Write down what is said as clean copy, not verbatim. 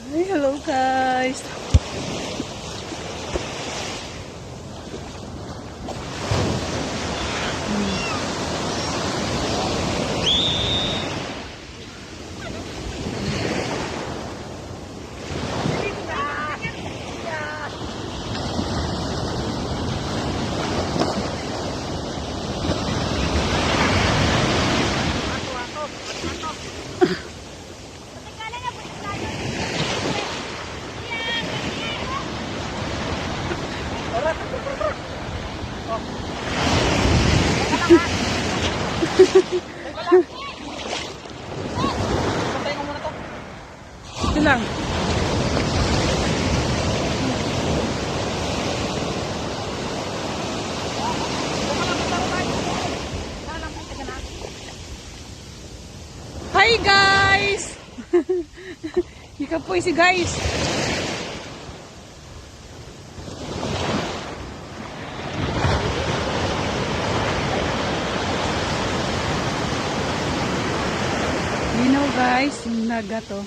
Ay, hello guys. Patayin ko muna to. Ito lang. Hi guys! Ikapoy si guys. You know guys, yung naga to.